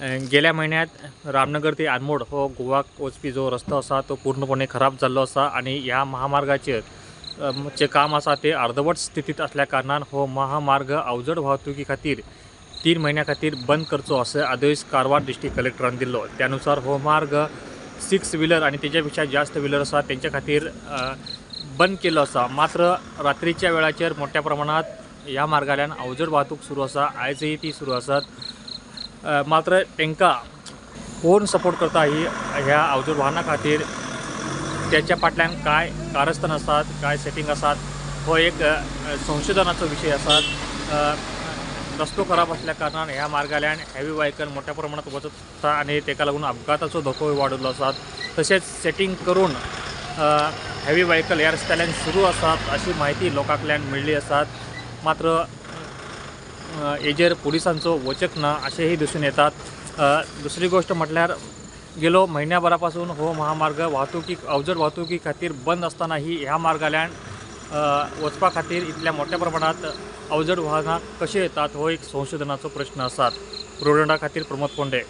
गेल्या म्हयन्यांत रामनगर ते आरमोड हो गोवाक वचपी जो रस्तो आसा तो पूर्णपणे खराब जाल्लो आसा आनी ह्या महामार्गाचेर जे काम आसा ते अर्दवट स्थितीत असल्या कारणान हो महामार्ग अवजड वाहतुकी खातीर 3 म्हयन्या खातीर बंद करचो असो आदेश कारवार डिस्ट्रिक्ट कलेक्टरान दिल्लो. त्यानुसार हो मार्ग 6 व्हीलर आनी तेच्या पेक्षा जास्त व्हीलर आसा तेंच्या खातीर बंद केल्लो आसा. मात्र रात्रीच्या वेळाचेर मोठ्या प्रमाणात ह्या मार्गांतल्यान अवजड वाहतूक सुरू आसा, आयजय ती सुरू आसात. मात्र तांकां कोण सपोर्ट करता ही ह्या अवजड वाहना खातीर त्याच्या फाटल्यान काय कारस्थान आसात, काय सेटींग आसात हो एक संशोधनाचो विशय आसा. रस्तो खराब असल्या कारणान ह्या मार्गांतल्यान हेवी व्हेकल मोठ्या प्रमाणात वचत आसा आनी ताका लागून अपघाताचो धोको वाडिल्लो आसा. तशेंच सेटींग करून हेवी व्हेकल ह्या रस्त्याल्यान सुरू आसात अशी म्हायती लोकांतल्यान मेळ्ळी आसात. मात्र हेजेर पुलिसांचो वचक ना अशेंय दिसून येतात. दुसरी गोष्ट म्हटल्यार गेलो म्हयन्याभरा पासून हो महामार्ग वाहतुकीक अवजड वाहतुकी खातीर बंद आसतनाही ह्या मार्गांतल्यान वचपा खातीर इतल्या मोठ्या प्रमाणात अवजड वाहनां कशी येतात हो एक संशोधनाचो प्रश्न आसा. प्रोडंटा खातीर प्रमोद कोंडे.